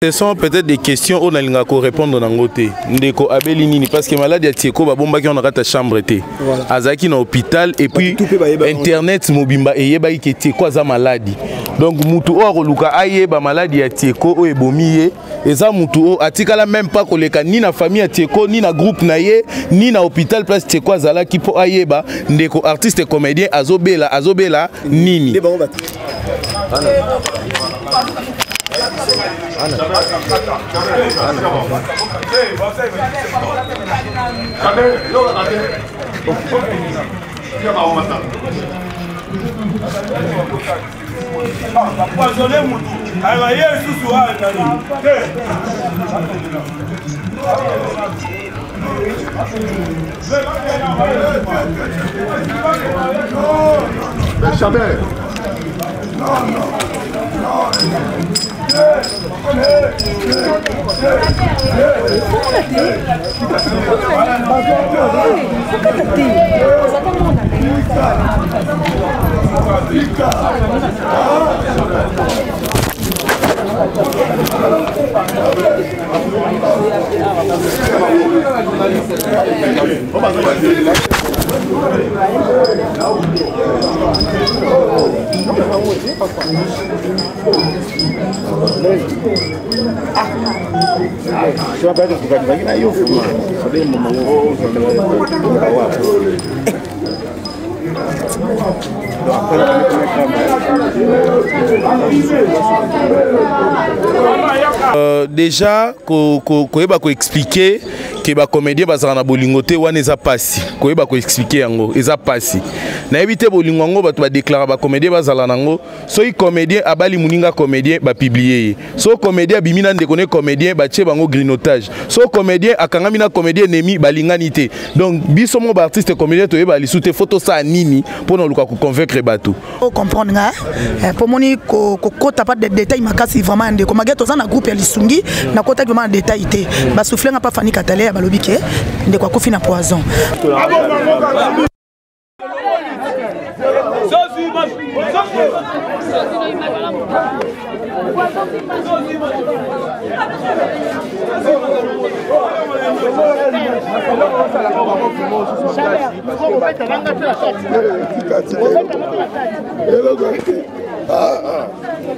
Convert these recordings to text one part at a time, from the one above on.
Ce sont peut-être des questions oyo nalingaka korépondre nango te. Ndeko abeli nini? Parce que malade ya Tieko, babombaki yango na kati ya chambre te, azalaki na hôpital. Et puis internet mobimba eyebaki ke Tieko aza maladi. Donc mutu oyo akoluka ayeba maladi ya Tieko oyo ebomi ye, eza mutu oyo atikala même pas koleka ni na famille ya Tieko, ni na groupe na ye, ni na hôpital place Tieko azalaki, mpo ayeba ndeko artiste comédien azobela, azobela nini. Bapoisonne mutu ayeba ye lisusu nani te. Chabert. Non, non, non. Déjà koyeba koexpliquer ke bacomédien bazalaka na bolingo te, wana eza mpasi. Koyeba koexpliquer yango eza mpasi. Nayebi te bolingo yango bato badéclarer bacomédien bazala nango. Soki comédien abali moninga comédien, bapublier ye. So comédien abimi na ndeko ne comédien, batie bango grignotage. So comédien akangami na comédien ennemi, balingani te. Donc biso mo baartiste comédien toyeba lisu te fo tosala nini mpo na oluka koconvaincre bato. Comprendre nga po moni kokota pas de détail makasi vraiment. Ndeko mage, toza na groupe ya lisungi, nakotaki vraiment na détail te. Basouffle nga pa Fani Katale ya balobi ke ndeko akufi na poison. Eloko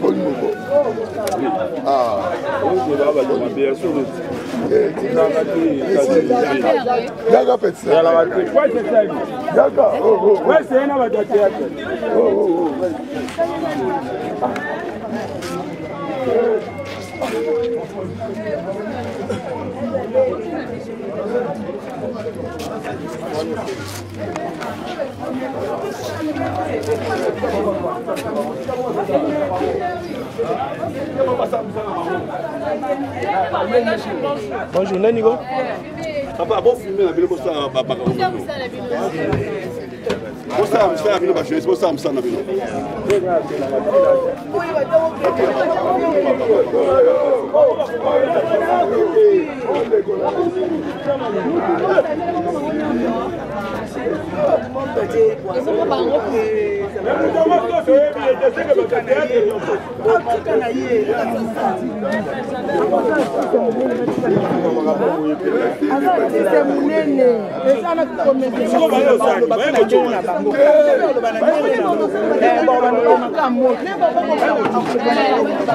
boni moko. Yaka petit, yaka. Ouais, c'est un abattoir théâtre. Oh. Bonjour, nani ko? Papa, bofilme na bino, bosala babaka, bosala mosala na bino, bajeunesse, bosala mosala na bino. Aza artiste monene, eza na comédien na ndenge na bango oloba na ndenge na bango.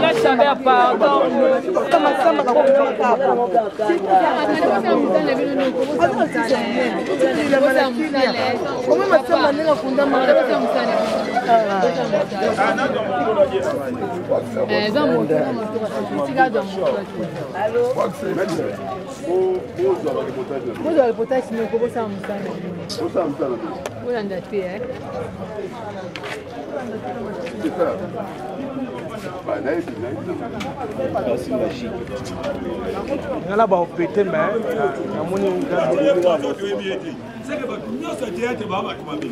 La chaleur, pardon. Masamba bakomaka. Aza artiste monene, omoi masamba ndenge akundama. Eza moto, tika za moto. Bozwa reportage moko, bosala mosala. Bosala mosala na bino. Bolanda te. C'est ça. Nayebi, nayebi. Nga na baopete me namoni. Seke bato nyonso ya théâtre baa bato mabe.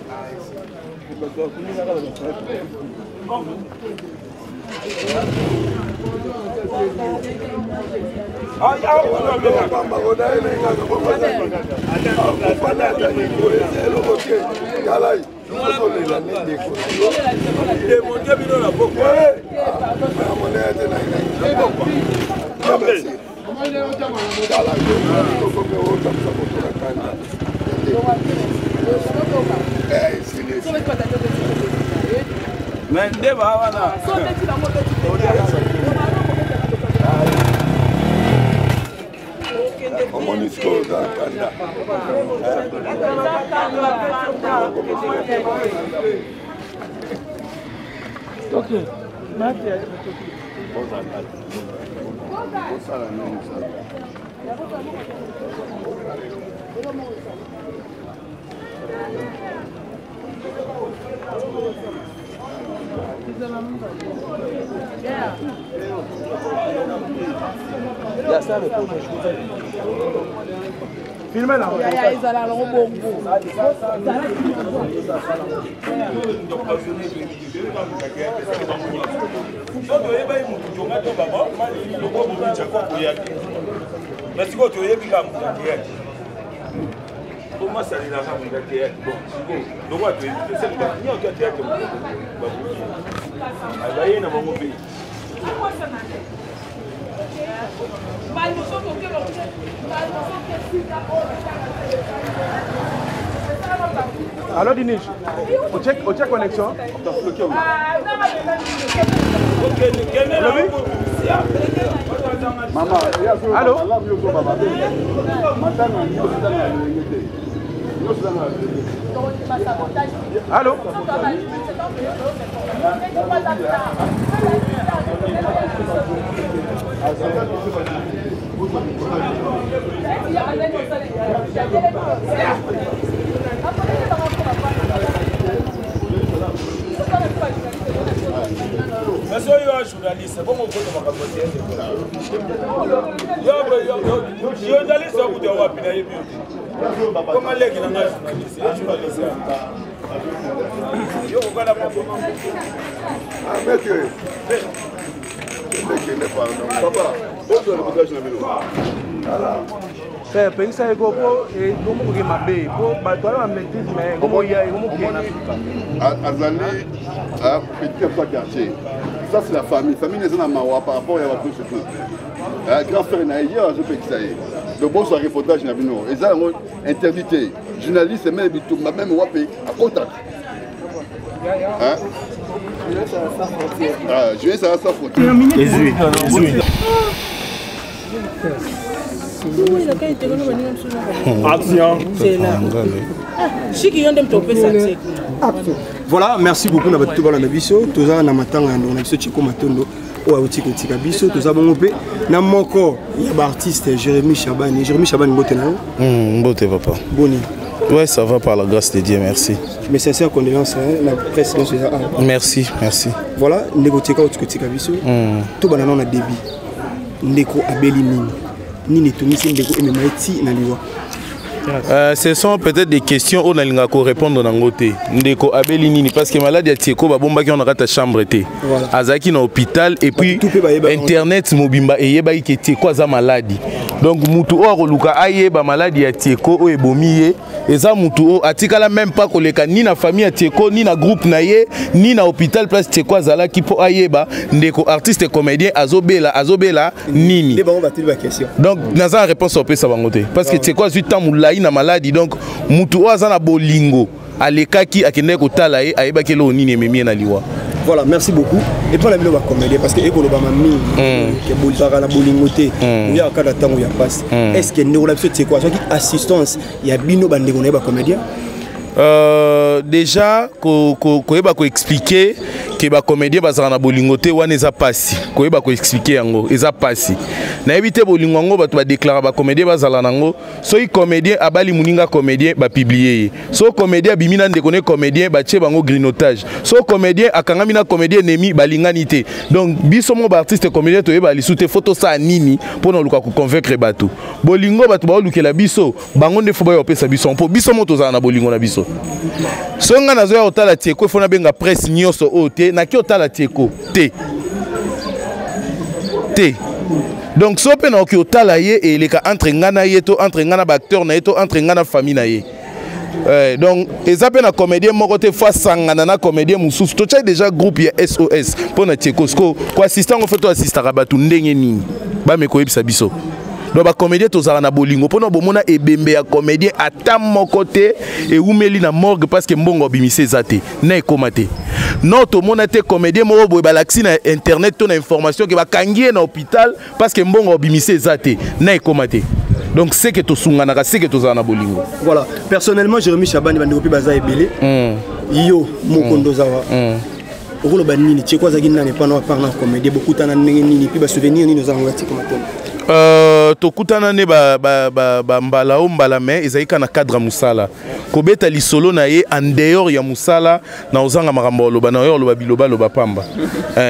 Eloko te, talai ozolela nde ndeko. Demonte bino na pokwa. Amonea te na pokwa. Mais nde ba wana. Omoni sikoyo oza kanda. Ok. Osala nini mosala? Filme na. Yaya ezala nango bongo. Toyebaki motu jonga to baba loko bobica kokoya te, mais sikoyo toyebi kaka moto akeyaki komasalelaka moto akeyaki. Bon, sikoyo lokola toyebi te, nyonso ateyaki moto babuki baye na bango mpe. Allô Dinish, otie connexion. Mama, Allô? Matanga nyonso eza na lolenge te, nyonso eza na lolenge. Allô? Mais soki yo journaliste bongo okota makambo te, journaliste akuta wapi? Nayebi yo te, koma leki na ngai journaliste. Ye journaliste yo kokala moko. Ah, maître, kende kende, pardon papa, ozwa reportage na bino. Pekisa ye ko po ekomokoke mabe po bato wana bamaîtrise, mais ekomoya ekomokende na suka. Azali petit ya quartier, ça c'est la famille. Famille eza na mawa par rapport ya bato, surtout grand frère na ye, ye azopekisa ye. Donc bozwa reportage na bino, eza yango interdit te. Journaliste même bitumba même wapi akotaka. Journaliste aza sans frontière. Ezwi ezwi. Action. Shiki, yo nde moto opesa te. Voilà, merci beaucoup na bato balanda biso. Toza na matanga ya ndongo na biso Chiko Matondo oyo auti kotika biso. Toza bongo mpe na moko ya baartiste, Jérémi Chabani. Jérémi Chabani, mbote na yo. Mbote papa. Boni? Ouais, ça va, par la grâce de Dieu, merci. Mes sincères condoléances, hein, na presse nyonso eza awa. Merci, merci. Voilà, ndeko tika auti kotika biso. Tobanda nano na début. Ndeko abeli nini? Nini etungisi ndeko emema ye ti na liwa? Ce sont peut-être des questions oyo nalingaka korépondre nango te. Ndeko abeli nini? Parce que maladi ya Tieko babombaki yango na kati ya chambre te. Azalaki na hôpital et puis Bato mpe bayeba yango. Internet mobimba eyebaki ke Tieko aza maladi. Donc mutu oyo akoluka ayeba maladi ya Tieko oyo ebomi ye, eza mutu oyo atikala même pas koleka ni na famille ya Tieko, ni na groupe na ye, ni na hôpital place Tieko azalaki, mpo ayeba ndeko artiste comédien azobela, azobela nini. Nde bango batuli baquestion. Donc naza na réponse opesa bango te, parce que Tieko azwi temps molai na maladi. Donc mutu oyo aza na bolingo alekaki, akendaki kotala ye, ayebaki eloko nini ememi ye na liwa. Voilà, merci beaucoup. Et puis na bino bacomédien, parce que ekolobama mingi ke bolingaka na bolingo te, oyaka kaka na ntango ya pasi. Est ce que ndeko na biso Tieko azwaki assistance ya bino bandeko na ye bacomédien? Déjà koyeba koexpliquer ke bacomédien bazalaka na bolingo te, wana eza pasi. Koyeba koexpliquer yango eza pasi. Nayebi te bolingo yango bato badéclara bacomédien bazala nango. Soki comédien abali moninga comédien, bapublier ye. So comédien abimi na ndeko ne comédien, batie bango grignotage. So comédien akangami na comédien ennemi, balingani te. Donc biso mo baartiste comédien toyeba lisu te fo tosala nini mpo na oluka koconvaincre bato. Bolingo bato baolukela biso bango nde fo baya kopesa biso, mpo biso mo tozala na bolingo na biso. So ngai nazoya kotala Tieko, efo nabenga presse nyonso oyo te. Naki otala Tieko te te. Donc so mpe nakoki kotala ye, eleka entre ngai na ye, to entre ngai na baacteur na ye, to entre ngai na famille na ye. Donc eza mpe na comédien moko te fo asangana na comédien mosusu. Totyai déjà groupe ya SOS mpo na Tieko. Siko koassiste yango, fo toassistaka bato ndenge nini? Bame koyebisa biso. Donc bacomédien tozalaka na bolingo mpona bomona ebembe ya comédien ata moko te ewumeli na morgue parce que mbongo abimisi eza te na ekóma te. Non, tomona te comédien moko boye balakisi na internet to na information ke bakangi ye na hôpital parce que mbongo abimisi eza te na ekóma te. Donc c'est que tosunganaka, c'est que tozala na bolingo. Voilà, personnellement, Jérémy Chabani, bandeko mpe baza ebele. Yo mokondo ozawa, okoloba nini? Tieko azalaki nani mpana à part na comédie? Bokutana ndenge nini mpe basouvenir nini oza yango ya Tieko Matondo? Tokutana nde bambala o mbala, mais ezalaki kaka na cadre ya mosala. Kobeta lisolo na ye en dehors ya mosala, na ozanga makambo oloba na oyo oloba bilobaloba pamba.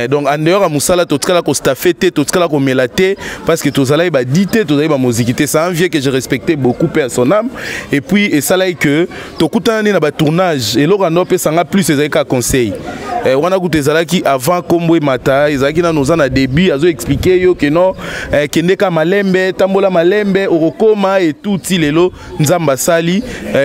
Donc en dehors ya mosala, totikala kostaffe te, totikala komela te, parce que tozalaki badi te, tozalaki bamoziki te. C'est un vieux que je respectais beaucoup, paix à son âme. Et puis esalaki que tokutana nde na batournage. Eloko ando opesanga plus ezalaki kaka conseil. Wana kutu ezalaki avant kombo emata, ezalaki nano oza na début, azoexpliquer yo ke non, kende ka malembe, tambola malembe, okokoma etuti. Lelo Nzambe asali,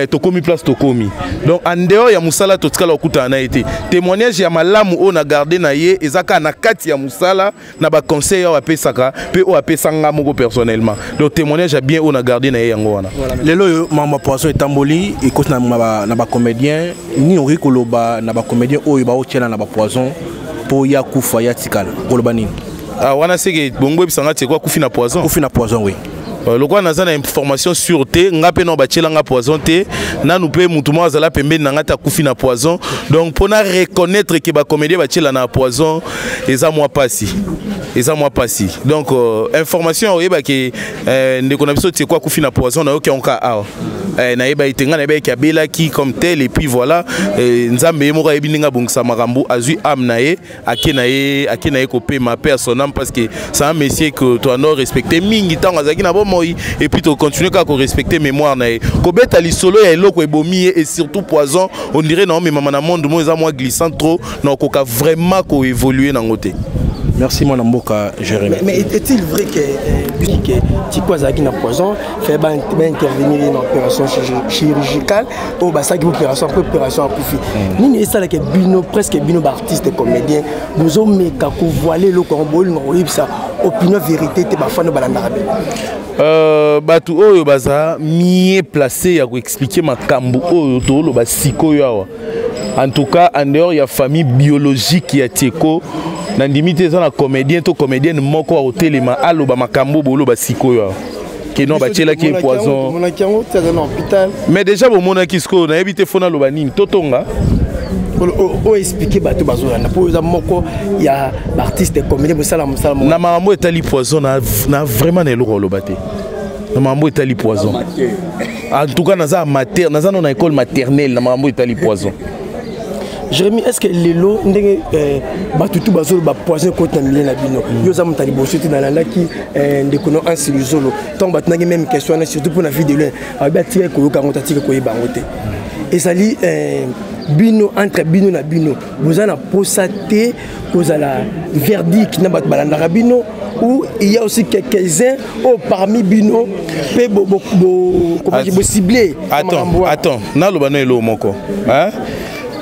tokomi place tokomi. Donc en dehors ya mosala, totikala kokutana na ye te. Témoignage ya malamu oyo na garde na ye eza kaka na kati ya mosala, na baconseil oyo apesaka mpe oyo apesanga moko personnellement. Donc témoignage ya bien oyo na garde na ye, yango wana. Lelo oyo makambo ya poison etamboli, ekoti na bacomédien. Nini okoki koloba na bacomédien oyo baotiela na bapoison mpo ya kufa ya tikala? Koloba nini? Ah, wana seke bongo ebisanga Tieko akufi na poison? Akufi na poison, oui. Lokola naza na information sûre te, nga mpe nao batielanga poison te nanu, mpe mutu moko azala pembeni na nga te akufi na poison. Donc mpona reconnaître ke bacomédien batiela na poison, eza mwa pasi, eza mwa pasi. Donc information oyebaki, ndeko na biso Tieko akufi na poison, nayoki yango kaka awa. Nayeba ete ngai nayeba eke abelaki comme tel et puis voilà. Nzambe ye moko ayebi ndenge abongisa makambo. Azwi âme na ye, ake na ye, ake na ye kopema, paix à son âme, parce que c'est un monsieur que toando respecté mingi ntango azalaki na bomoi et puis tocontinue kaka korespecte mémoire na ye. Kobeta lisolo ya eloko ebomi ye et surtout poison, on dirait na omemama na monde mo eza mwa glissant trop, na okoka vraiment koévolue nango te. Merci, mwana mboka Jérémy. Mais est-il vrai que Tico azalaki na poison, fait baintervenir na opération chirurgicale oyo basalaki opération, après opération akufi? Nini esalaka bino, presque bino baartiste comédien, bozomeka kovoile eloko yango, bolinga koyebisa opinion vérité te, bafani balandaka bino? Bato oyo baza mieux placé ya koexpliquer makambo oyo tooloba sikoyo awa, en tout cas en dehors ya famille biologique ya Tieko, nandimi te eza na comédien to comédienne moko akotelema aloba makambo boloba sikoyo awa ke non, batielaki ye poison. Tomonaki yango ti aza na hôpital. Mais déjà bomonaki. Sikoyo nayebi te fo naloba nini, totonga. Oyo expliquer bato bazolanda, mpo oza moko ya baartiste comédien, bosala mosala. Na makambo etali poison, na vraiment na eloko oloba te. Na makambo etali poison, en tout cas naza amateur, naza no na école maternelle na makambo etali poison. Jérémi, est ce que lelo ndenge bato tu bazoloba poison ekoti na milieu na bino, yo oza moto ya liboso te? Nalandaki ndeko no Ansi Luzolo, ntango batunaki même question wana, surtout mpona Vie de Loin, alobi atikaki koyoka yango te, atikaki koyeba yango te. Ezali bino, entre bino na bino, boza na posa te kozala verdict na bato balandaka bino, ou il y a aussi quelques-uns oyo parmi bino mpe bocible? Attends, attends, naloba no eloko moko, hein?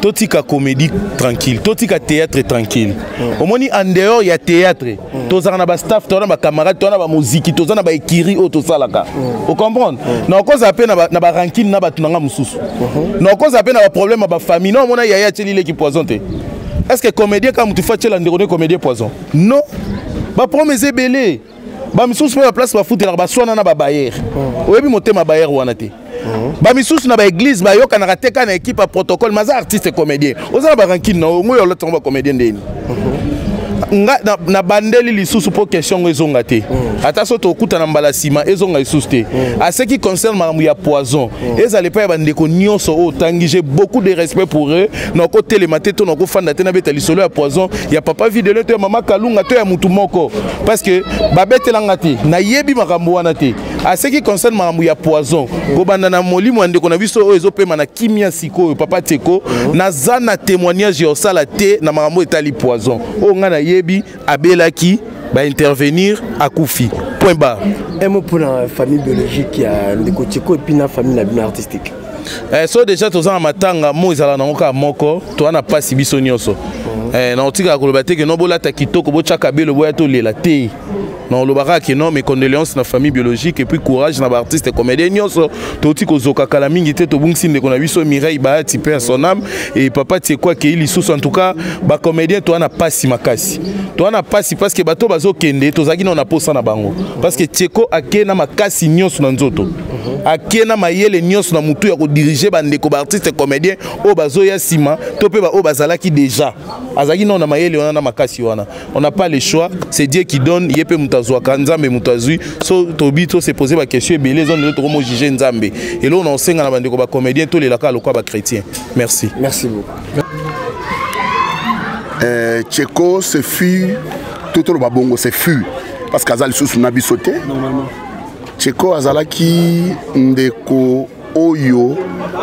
Totika comédie tranquille, totika théâtre tranquille. Omoni, en dehors ya théâtre, tozalaka na bastaff, toza na bacamarade, toza na bamoziki, toza na baekiri oyo tosalaka. Ocomprendre? Na okozala mpe na barancune na bato na nga mosusu, na okozala mpe na baproblème ya bafamille. Na omona yaya atieli leki poison te. Est ce que comédien kaka motu fo atiela ndeko ne comédien poison? Non, baproblème eza ebele. Bamisusu mpe baplace bafutelaka, baswana na babayere. Oyebi motema bayere wana te. Bamisusu na baeglise bayokanaka te kaka na équipe ya protocole. Maza artiste comédien, oza na barancune na oyo olatango bacomédien ndeni. Nga na bandeli lisusu mpo question ngo ezonga te. Ata so tokutana mbala nsima, ezonga lisusu te. À ce qui concerne makambo ya poison, ezala epai ya bandeko nyonso oyo otangi, j'ai beaucoup de respect pour eux. Nakotelema te to nakofanda te nabeta lisolo ya poison ya papa Videle to ya mama Kalunga to ya mutu moko, parce que babetelanga te, nayebi makambo wana te. À ce qui concerne makambo ya poison, kobanda na molimo ya ndeko na biso oyo ezopema na kimia sikoyo, papa Teko, naza na témoignage ya osala te na makambo etali poison. Oyo ngai nayebi, abelaki, baintervenir, akufi, point barre. Un mot pour la famille biologique ya ndeko Teko et puis na famille na bino artistique. Eh, so déjà toza na matanga mo ezala nango kaka moko toza na mpasi biso nyonso. Eh, na otikaka koloba te ke no bolata kitoko botyaka belo boya tolela te. Na olobaka ke non, mes condoléances na famille biologique et puis courage na baartiste comédien nyonso. Touti kozoka kala mingi te, tobungisi ndeko na biso Mireille Bahati, paix à son âme, et papa Tieko akei lisusu. En tout cas bacomédien toza na pasi makasi, toza na pasi parce que bato bazokende tozalaki nao na posa na bango, parce que Tieko ake na makasi nyonso na nzoto, ake na mayele nyonso na mutu ya kodirige bandeko baartiste comédien oyo bazoya nsima to mpe baoyo bazalaki déjà. Azalaki nao na mayele wana na makasi wana. On n'a pas le choix, c'est Dieu qui donne, ye mpe moto azwaka, Nzambe moto azwi. So tobi to se poser baquestion ebele eza ndenge tokomo juge Nzambe. Eloko na osenga na bandeko bacomédien, tolelaka lokwa bachrétien. Merci. Merci beaucoup. Tcheko, ce fut tout le babongo, ce fut parce qu'aza lisusu na biso te. Tcheko azalaki ndeko oyo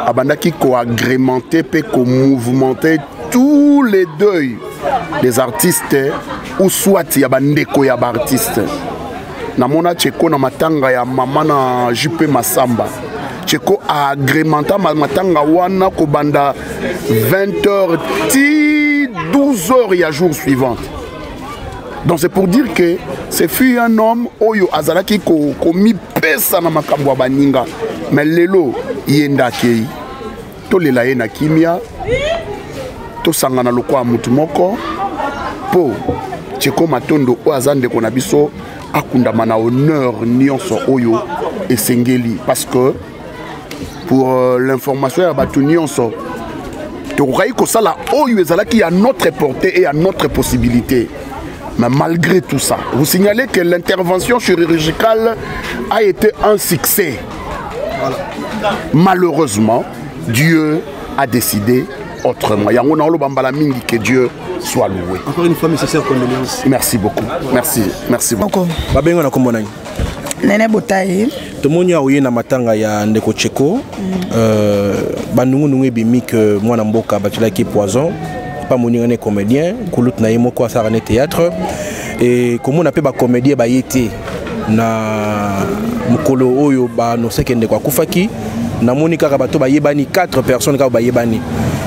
abandaki koagrémenter mpe komouvementer tous les deuils des artistes ou soit ya bandeko ya baartiste. Namona Tcheko na matanga ya mama na JP Masamba. Tcheko aagrémenta matanga wana kobanda 20 heures ti 12 heures ya jour suivante. Donc c'est pour dire que ce fut un homme oyo azalaki komipesa na makambo ya baninga. Mais lelo ye nde akei, tolela ye na kimia, tosangana lokola ya mutu moko mpo Tcheko Matondo oyo aza ndeko na biso akundama na honneur nyonso oyo esengeli, parce que pour l'information ya bato nyonso, tokokaki kosala oyo ezalaki ya notre portée et ya notre possibilité. Mais malgré tout ça, vous signalez que l'intervention chirurgicale a été un succès. Voilà. Malheureusement, Dieu a décidé autrement. Yango na oloba mbala mingi, que Dieu soit loué. Encore une fois, mes sincères condoléances. Merci beaucoup. Merci. Merci beaucoup. Babengo na kombo nani? Nene Botaye. Tomoni awa oye na matanga ya ndeko Tcheko. Bandungunungu ebimi ke mwana mboka batielaki poison pa moninga ne comédien kulutu na ye moko asalaka ne théâtre. E komona mpe bacomédien baye te na mokolo oyo baannonseke ndeko akufaki. Namoni kaka bato bayebani, 4 personnes kaka bayebani.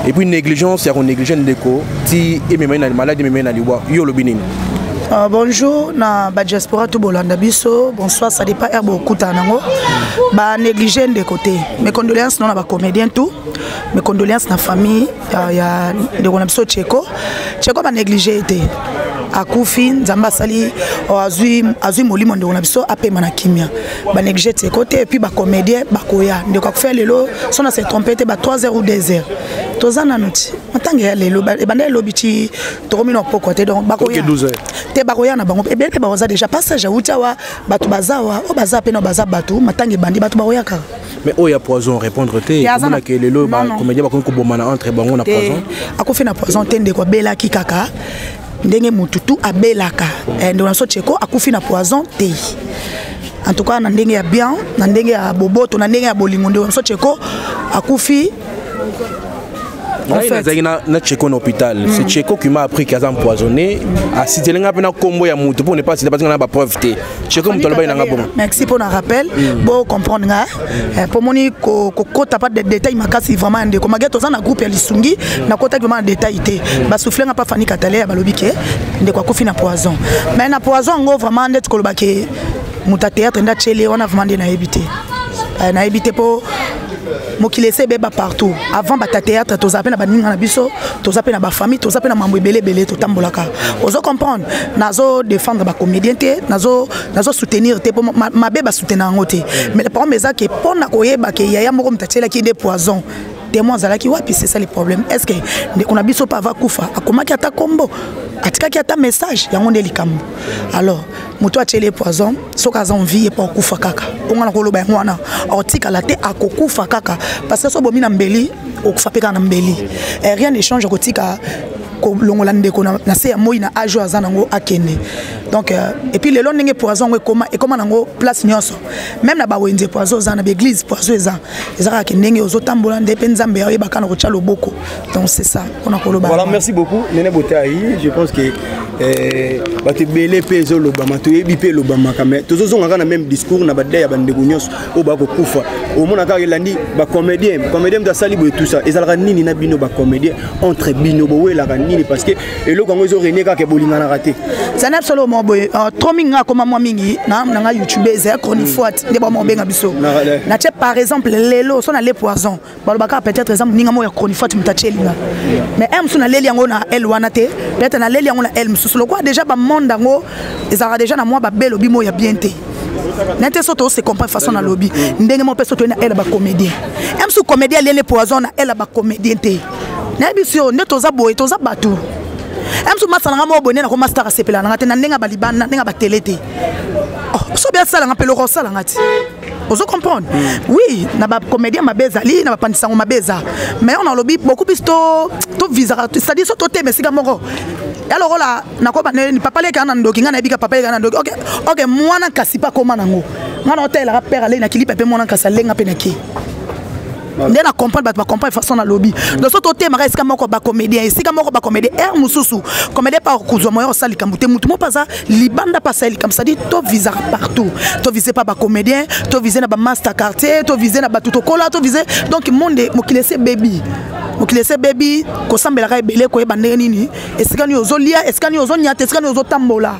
Et puis négligence ya konéglige ndeko ti ememai na maladi, ememai na liwa. Yo olobi nini? Bonjour na badiaspora to bolanda biso, bonsoir, ça dépend heure bokutana nango. Banéglige ndeko te. Mes condoléances no na bacomédien tout, mes condoléances na famille ya ndeko na biso Tcheko. Tcheko, banéglige ye te. Akufi, Nzambe asali, oh, azwi molimo ndeko na biso apema na kimia. Banéglige Tcheko te. Et puis bacomédien bakoya. Ndeko akufi ya lelo, so na se trompe te, ba 3 heures ou 2 heures. Toza nanu ti matanga ya lelo ebanda elobi ti tokomi na pokwa te. Donc bakoya 12 heures. Te, bakoya na bango ebele mpe bakoza déjà passage awuti awa. Bato baza awa, oyo baza mpe na baza bato, matanga ebandi, bato bakoya kaka. Mais oyo ya poison, répondre te. Te, aza na- Omonake lelo Non, non. bacomédien bakomi kobomana entre bango na Te, poison. Akufi na poison te. Ndeko abelaki kaka ndenge motu tu abelaka. Ndeko na biso Tcheko akufi na poison te. En tout cas, na ndenge ya bien, na ndenge ya boboto, na ndenge ya bolingo, ndeko na biso Tcheko akufi. En Ngai fait, nazalaki na Tcheko na hôpital. C'est Tcheko qui m'a appris qu'aza empoisonné. Asiteli nga mpe na kombo ya motu pour ne pas citer parce que nga na bapreuve te. Tcheko moto alobaki nanga bongo. Merci pour le rappel. Bo comprendre nga po moni kokota pas de détail makasi vraiment ya ndeko mage. Toza na groupe ya lisungi, nakotaki vraiment na détail te. Basouffle nga pa Fani Katale ya balobi ke ndeko akufi na poison. Mais na poison yango vraiment ndeti koloba ke moto ya théâtre nde atieli wana, vraiment nde nayebi te. Nayebi te mpo mokili ese ebeba partout. Avant bato ya théâtre, toza mpe na baninga na biso, toza mpe na bafamille, toza mpe na mambo ebele ebele totambolaka. Ozo comprendre, nazo défendre bacomédien te, nazo soutenir te mpo mabe basoutenir yango te. Mais le problème eza ke mpo na koyeba ke yaya moko moto atielaki nde poison, témoin azalaki wapi? C'est ça le problème. Est ce que ndeko na biso mpe ava kufa akomaki ata kombo, atikaki ata message? Yango nde likambo. Alors moto atieli ye poison, soki aza en vie, ye mpo akufa kaka. Onga na koloba yango wana, akotikala te, akokufa kaka, parce que so bomi na mbeli, okufa mpe kaka na mbeli. Rien ne change. Kotika Kolongola ndeko na se ya moi na age oyo aza nango akende. Donc et puis lelo ndenge poison yango ekoma, ekoma nango place nyonso, même na bawenze poison oza, na baeglise poison eza, eza kaka ndenge ozotambola nde mpe Nzambe ayebaka na kotya loboko. Donc c'est ça mpona koloba. Voilà, merci beaucoup Nene Botayi. Je pense que bato ebele mpe ezolobama, toyebi mpe elobamaka, mais tozozonga kaka na même discours na badei ya bandeko nyonso oyo bakokufa. Omona kaka elandi bacomédien, comédien moto asali boye, tout ça. Ezalaka nini na bino bacomédien, entre bino bowelaka nini? Parce que eloko yango ezorenie kaka, bolinganaka te. Zana biso mo boye, trop mingi nga akoma mwa mingi na nga YouTube, ezaya chronifoite nde bama obenga biso. Natie par exemple lelo so nale poison, balobaka peut-être eza moninga moko ya chronifoite moto atielinga, mais un mosusu naleli yango na ele wana te, peut-être naleli yango na ele mosusu. Lokola déjà bamonde yango ezalaka déjà na mwa babelobi moko ya bien te na te, so tose comprendre façon nalobi ndenge moko mpe so toye na ele bacomédien, un mosusu comédien aliele poison na ele bacomédien te. Nayebi si oyo nde toza boye, toza bato mosusu masala nga moko boye nde nakoma star, asepela nanga te na ndenge ya balibanda, na ndenge ya batele te. So bi asalanga mpe loko osalanga ti ozo comprendre. Oui, na bacomédien mabe ezali, na bapandisango mabe eza, mais on alobi beaucoup plus to visaka, c'est-à-dire so totema esika moko ya lokola nakoba nini, papa leki na ndoki, ngai nayebika papa leki na ndoki. Ok, mwana kasi mpe akoma nango, ngai na otelelaka père alei na kilipa mpe mwana kasi alenga mpe na ke nde na comprendre, bato bacomprendre façon nalobi. Donc so totemaka esika moko bacomédien, esika moko bacomédien, aire mosusu comédien pa kozwa moyen kosala likambo te, motu moko mpe aza libanda mpe asala likambo. C'est-à-dire tovisaka partout, tovise pa bacomédien, tovise na bamaster quartier, tovise na bato tokola, tovise. Donc monde, mokili ese bebi, mokili ese bebi, kosambelaka ebele, koyeba ndenge nini, esika nini ozolia, esika nini ozonyata, esika nini ozotambola.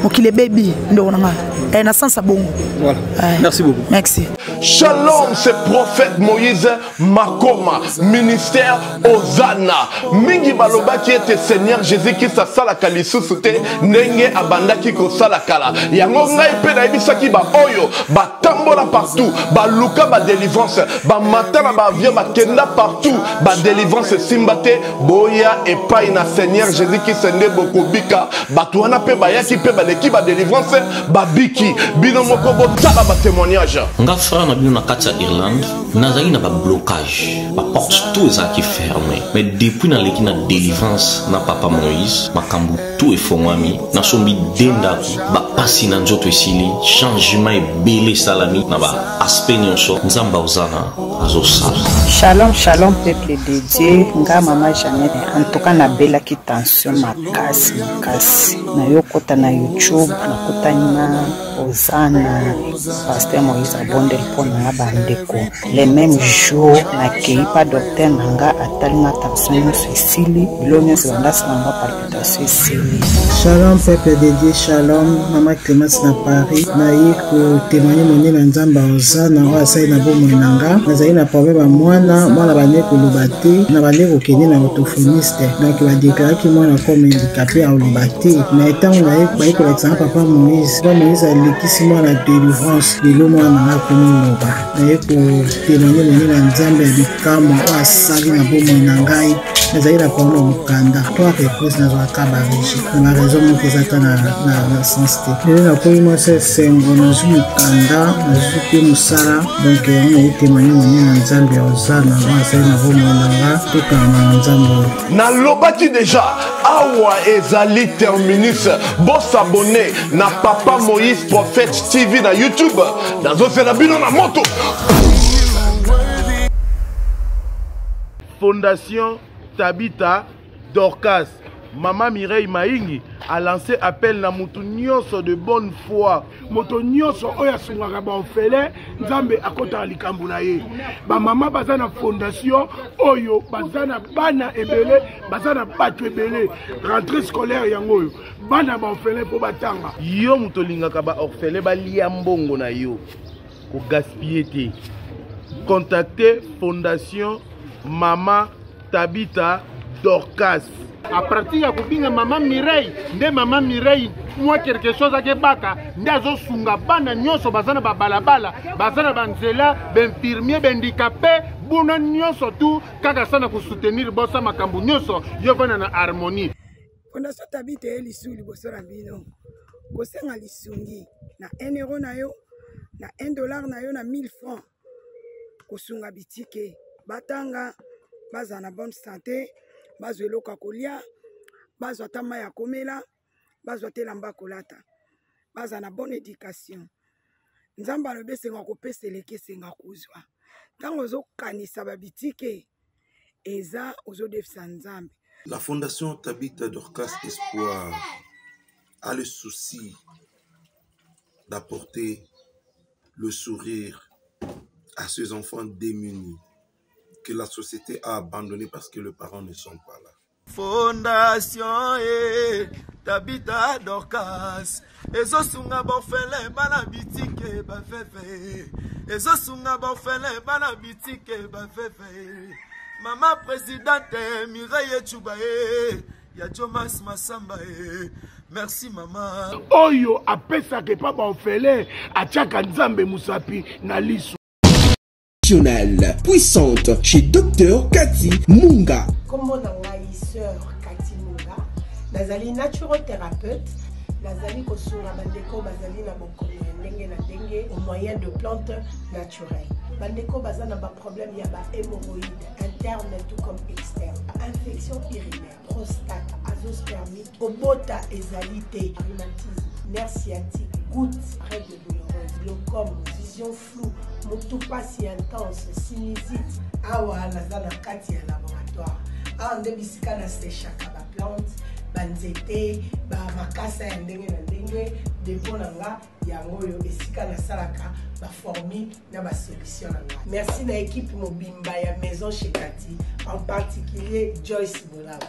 Mokili ebebi, ndeko na ngai, na sens ya bongo. Voilà. Merci beaucoup. Merci. Shalom, c'est prophète Moïse Makoma, ministère Hosanna. Mingi balobaki ete Seigneur Jésus-Christ asalaka lisusu te ndenge abandaki kosala kala. Yango ngai mpe nayebisaki ba oyo batambola partout, baluka ba délivrance, bamata na ba avion, bakenda partout, ba délivrance esimba te, boya epai na Seigneur Jésus-Christ nde bokobika. Bato wana mpe bayaki mpe baleki ba délivrance, babiki. Bino moko botala ba témoignage. Nga frère na bino na kati ya Irlande, nazalaki na bablocage, baporte tout ezalaki fermé, mais depuis naleki na délivrance na papa Moïse, makambo tout efongwami. Nasombi de ndako, bapasi na nzoto esili, changement ebele esalami na baaspect nyonso. Nzambe aozana azosala. Shalom, shalom peuple de Dieu. Nga mama Jeannette, en tout cas nabelaki tension makasi makasi. Nayokota na YouTube, nakutani na Ozana, pasteur Moïse abondeli mpo na nga. Bandeko, le même jour nakei pa docteur na nga, atali nga, tension nyonso esili, bilo nyonso bandasala nga palpitation esili. Shalom peuple de Dieu, shalom mama Clémence na Paris. Naye kotémoigne monene na Nzambe Ozana oyo asali na bomoi na nga. Nazali na problème ya mwana, mwana bande koloba te, na bande kokende na orthophoniste, donc badeklaraki mwana comme handicapé, akoloba te. Mais ntango naye baye kolakisa nga papa Moïse, papa Moïse alekisi mwana délivrance, lelo mwana na nga akomi loba. Naye kotémoigne monene na Nzambe ya bikamwa oyo asali na bomoi na ngai. Nazali na problème ya mokanda, trois reprises nazwaka barejet na baraison moko eza ata na sens te. Lelo nakomi mwasi esengo, nazwi mokanda, nazwi mpe mosala. Donc yango naye témoigne monene na Nzambe ya Ozana oyo asali na bomoi na nga. Tokanga na Nzambe oyo. Nalobaki deja, awa ezali terminus. Bosabone na Papa Moïse Prophète TV na YouTube. Nazozela bino na moto. Fondation Tabita Dorcas, Mama Mireille Maingi a lancé appel na mutu nyonso de bonne foi. Moto nyonso oyo asungaka baorphelin, Nzambe akɔtaka likambo na ye. Bamama baza na fondation oyo, baza na bana ebele, baza na bato ebele. Rentrée scolaire yango oyo, bana baorphelin mpo batanga. Yo moto olingaka baorphelin balia mbongo na yo, kogaspille te, contacte Fondation Mama Tabita Dorcas. À partir ya kobinga mama Mireille, nde mama Mireille mwa quelque chose akebaka nde azosunga bana nyonso baza na babalabala, baza na banzela, bainfirmier, bahandicapé, buna nyonso tu kaka sa na kosoutenir bosa makambo nyonso yo vanda na harmonie. Fondation Tabita ye lisu liboso na bino kosenga lisungi na 1 euro na yo, na 1 dollar na yo, na 1000 francs, kosunga bitike batanga, bazala na bonne santé. Bazwa eloko ya kolia, bazwa ata mai ya komela, bazwa te elamba ya kolata, bazala na bonne éducation. Nzambe alobi esenga kopesa eleki esenga kozwa. Ntango ozokanisa babitike eza ozodefisa Nzambe. La Fondation Tabitha Dorcas Espoir a le souci d'apporter le sourire à ces enfants démunis que la société a abandonnés parce que les parents ne sont pas là. Fondation e Tabitha Dorcas ezosunga baorphelin bana bitike baveve, ezosunga baorphelin bana bitike baveve. Mama présidente Mireille Echuba e ya Jomas Masamba e, merci mama. Oyo apesaka epa baorphelin atiaka Nzambe mosapi na liso. Puissante chez Dr Cathy Munga. Kombo na ngai sœur Cathy Munga, nazali naturothérapeute, nazali kosunga bandeko bazali na bokono ya ndenge na ndenge au moyen de plantes naturelles. Bandeko baza na ba problème ya ba hémorroïdes interne tout comme externe, infection urinaire, prostate, azoospermie, kobota ezali te, rhumatisme, nerf sciatique, goutte, règle douloureuse, glaucome, vision floue, motu pasi intense, sinusite. Awa naza na kati ya laboratoire, awa nde bisika na sechaka ba plante, banzete, ba makasa ya ndenge na ndenge. Depo na nga yango oyo esika nasalaka ba formule na ba solution na nga. Merci na équipe mobimba ya Maison chez Cathy, en particulier Joyce Bolaba.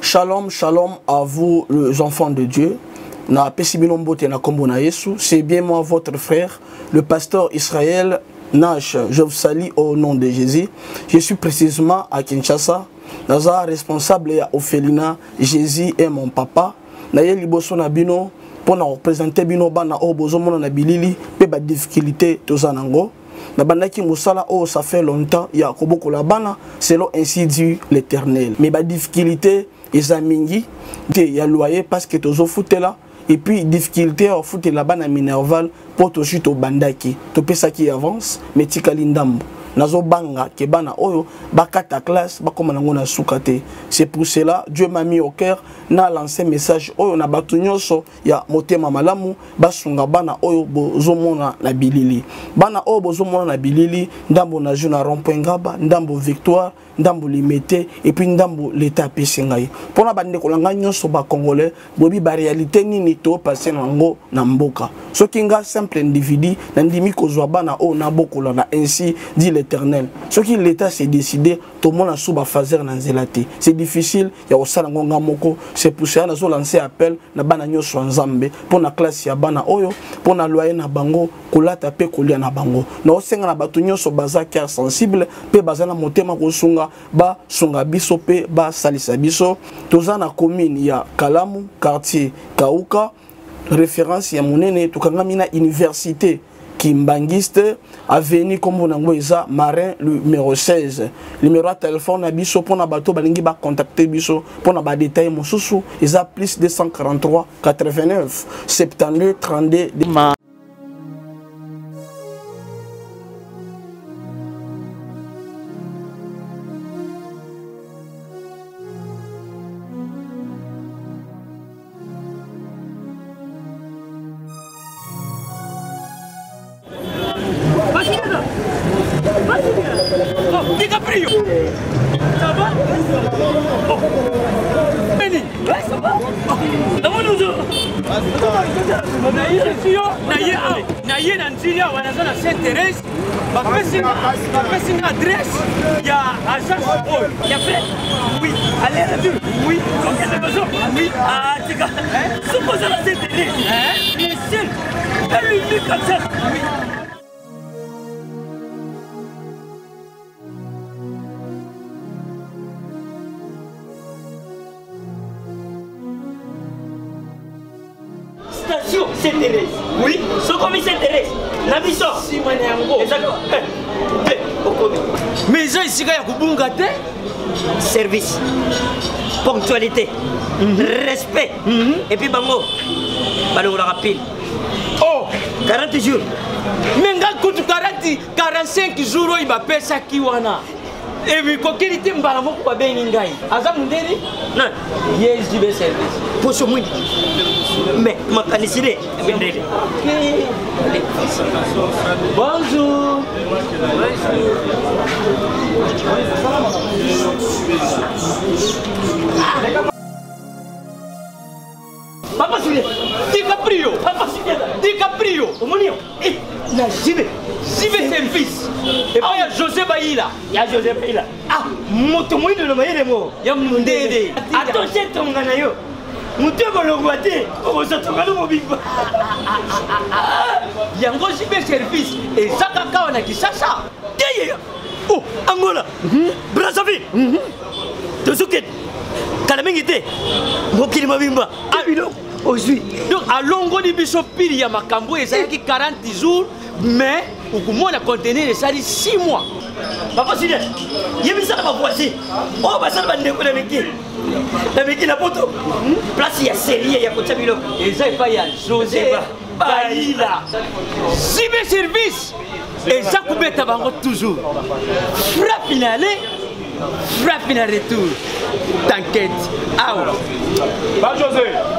Shalom, shalom à vous les enfants de Dieu. Na pesi bino mbote na kombo na Yesu. C'est bien moi votre frère, le pasteur Israël Nash. Je vous salue au nom de Jésus. Je suis précisément à Kinshasa. Naza responsable ya orphelinat Jésus est mon papa. Na ye liboso na bino pour na représenter bino bana oyo bozomona na bilili pe ba difficulté toza nango. Na bandaki mosala oyo ça fait longtemps ya kobokola bana selon ainsi dit l'Éternel. Mais ba difficulté eza mingi te ya loyer parce que tozofutela, et puis difficulté ya kofutela bana minerval po tozwi tobandaki topesaki avance mais tikali ndambo. Nazobanga ke bana oyo bakata classe bakoma nango na suka te. C'est pour cela Dieu m'a mis au cœur na lancer message oyo na bato nyonso ya motema malamu basunga bana oyo bozomona na bilili. Bana oyo bozomona na bilili, ndambo na jeu na rond-point Ngaba, ndambo Victoire, ndambo Limete, et puis ndambo l'État apesi ngai. Mpona bandeko na ngai nyonso ba Congolais, boyebi ba réalité nini to passer nango na mboka. Soki nga simple individu nandimi kozwa bana oyo nabokola na ainsi dit l'Éternel. Soki l'État s'est décidé, tomona sous ba phaser na nzela te. C'est difficile ya kosala ngo nga moko. C'est pour cela nazo lancer appel na bana nyonso ya Nzambe mpona classe ya bana oyo, mpona loyer na bango, kolata pe kolia na bango. Naosenga na bato nyonso baza cœur sensible pe baza na motema kosunga, basunga biso pe basalisa biso. Toza na commune ya Kalamu, quartier Kauka, référence ya monene, tokangami na université Kimbanguiste, avenue kombo nango eza Marin numéro 16. Numéro ya téléphone na biso mpona bato balingi ba contacter biso mpona ba détail mosusu eza plus 243 89 72 32. Ma DiCaprio. Ça va? Oh. Benny. Ouais, ça va? Na ye na nzili awa naza na Sainte Thérèse, bapesi nga adresse ya agence oyo ya fait. Oui, aller retour. Oui, okende besoin. Oui, atika soki oza na Sainte Thérèse, le seul et l'unique agence. Oui. Station Sainte-Thérèse. Oui, sokomi Sainte-Thérèse. Na biso. Sima na yango. Ezali te okomi. Mais eza esika ya kobunga te. Service, ponctualité, respect. Et puis bango balongolaka pile. Oh, 40 jours. Mais nga kutu 40, 45 jours oyo bapesaki wana. Emikokeli te mbala moko babengi ngai. Aza mundeli? Nani? Ye JB service. Poso mwindi. Mais makanisi ne mindele. Bonjour. Papa Julien, DiCaprio, Papa Julien, DiCaprio, omoni yo, eh, na JB, JB service, epai ya José Bayila, ya José Bayila, ah, moto moyindo na mayele mo, ya mundele, atoshe tonga na yo, moto ekolongwa te, okozwa tonga no mobimba. Yango JB service eza kaka awa na Kinshasa. Te oh, Angola, Brazzaville, tozokende kala mingi te mokili mobimba biloko ozwi. Donc alongoli biso pili ya makambo oyo ezalaki 40 jours, mais okomona conteneur esali 6 mois. Papa Julien, yebisa na bavoisin oyo basala bandeko na miki na miki na poto, place ya serie ya kotya biloko eza epai ya José Bayila. Sibe service eza kobeta bango toujours frappe na aller, frappe na retour. T'inquiète, awa Ba José.